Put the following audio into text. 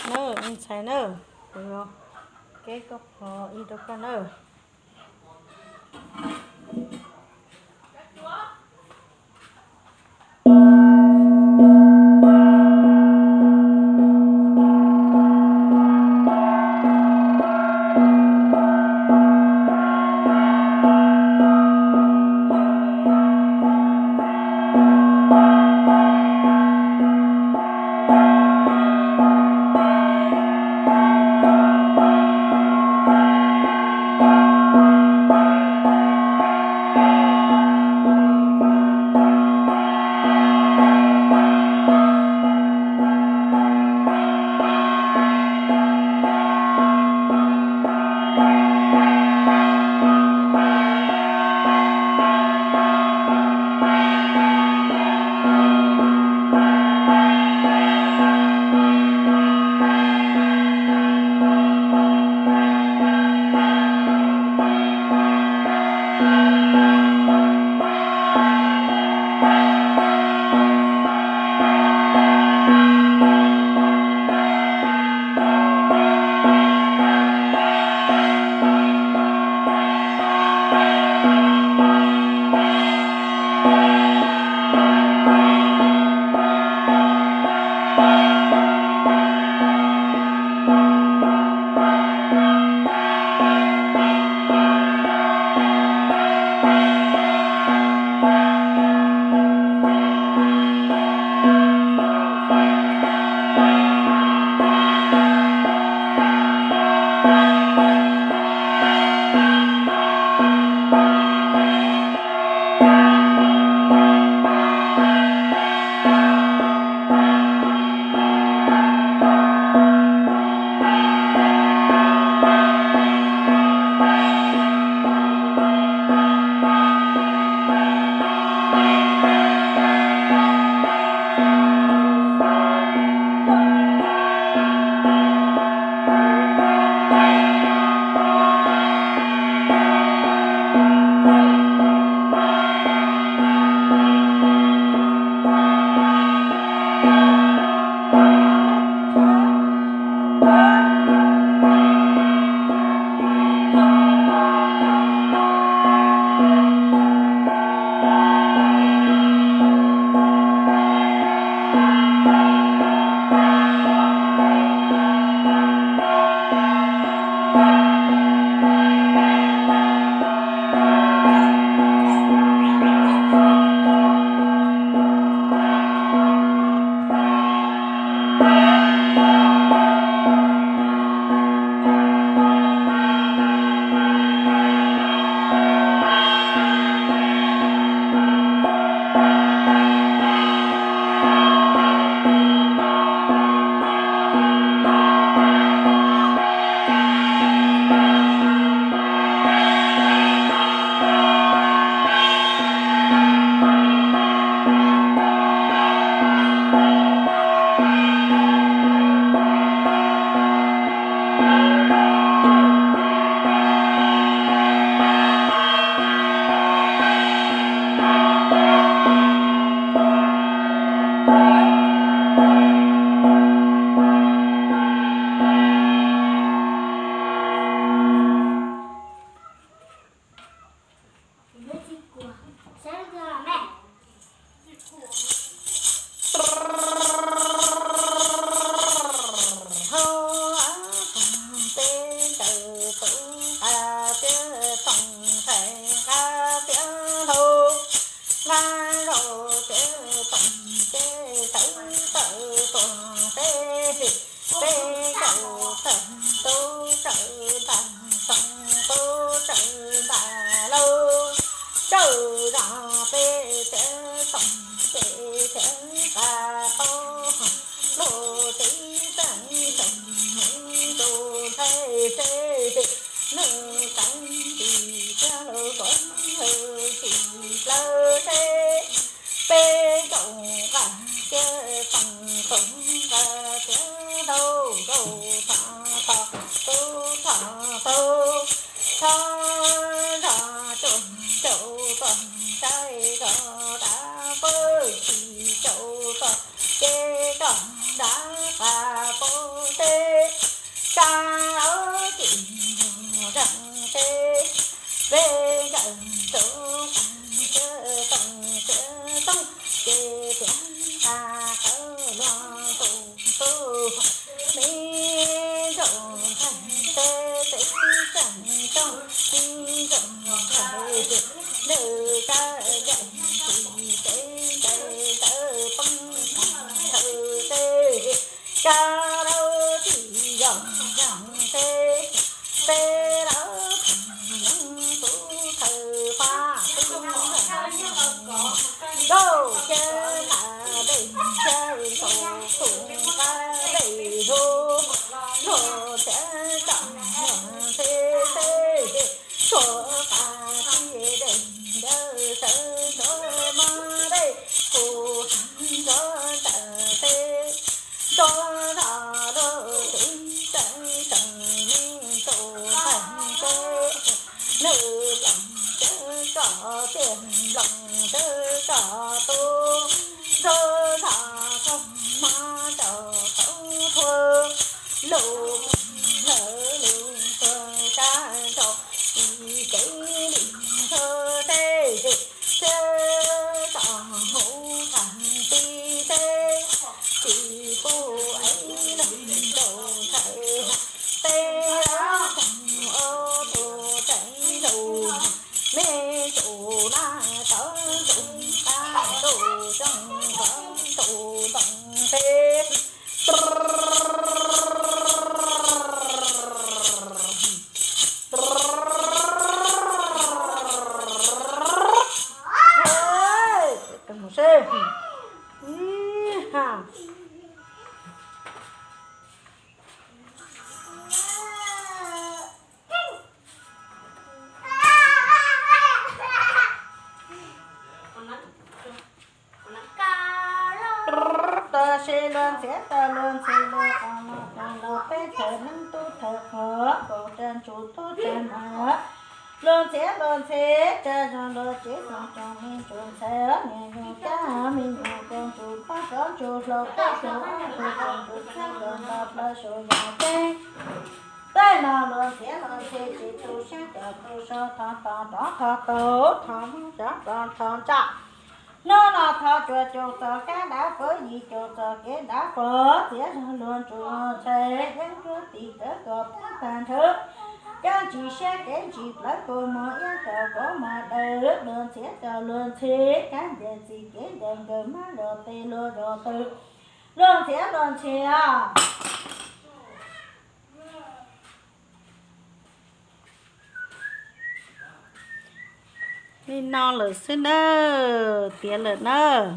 na, me ntxhais na, kuv yuav keb koj qhov ib rau koj na. Hau, peb ncaws tub nqa tiab toom, ntxhais nqa tiab hlau, nqa zaum tiab toom, ces tawm tawm tuam teb, peb ncaws tawm tub tsawm ntas, toom tub tsawm ntas lauj, tsawm zos peb tiab toom, ces tiab nqa qaub, luj tib txeeg tsoom tus ntxhais seb, nws teev tis tiab hlau tuav, tis plawv seb, peb ncaus nqa tiab toom, tub nqa tiab hlau, ncaus thov thov, tub thov tub, thov zos caum caum tog, saib zos dav pab, tsis caum tog ces zos dav qas pab seb. Kab laug tsis yog yog peb, peb lawv thaum neeg tub thawj faj tub, nkauj thiab nqa dej thiab nkaus tus nqa dej hlub, hlub thiab tsom nthe teb, tsuas qab tib dej ntawd sawv ntxov mab dej, kuv ntxov ntawm teb, ntxov zog lub tsev tseem tseem me tus tag teb, nws nploos sawv kom tiaj nploos sawv kom tub, ntxov zog txog mab rau qhov thuav, lus lawv lus tuag sab nraud, tsis kev li ntxhov teb, thiab tsom hauv tag tib teb, tsis pub ev leej nraug ntxhais, peb lawv tseem ob tug tseem ntsuj, me ntsuj laj tawv ntsuj qab ntsuj xyoob ntxhov ntsuj ntoo peb. Tab sis luag ntxhiab rau luag ntxhi lawm, qhov no qhov no peb thawm neeb tub thawm qhov, kaum rau ntsum tub rau hnav. Luag ntxhiab luag ntxhi, tsa zoo luag tsev xoo tsoom me ntsuj ntxhais, me nyuam cab me nyuam kaus ntsum pab rov ntsum hlau, pab rov ob tug kaus ntsum txhij los nto plaws saum yog ceeb. Tej no luag ntxhiab luag ntxhi tsis tu siab cov tu so, thov tod rov thov tau, thov mus rov rov thov ntsaj. Hnub no thov tsuas caum txog kab dav pov, yim caum txog kev dav pov, txiav zog luag ntsuj ntxhais, yeeb ncuab tim rawv kom poob tag nrho. Cab ntsis siab kev ntsis plawv kua muag, iab rau kua muag daws, luag ntxhiab rau luag ntxhi, kab ncaws txi kev ncaws nkaws, mab zos tes luag zos taw, luag ntxhiab luag ntxhi. Li no lawm xwb nawb, tiav lawm nawb.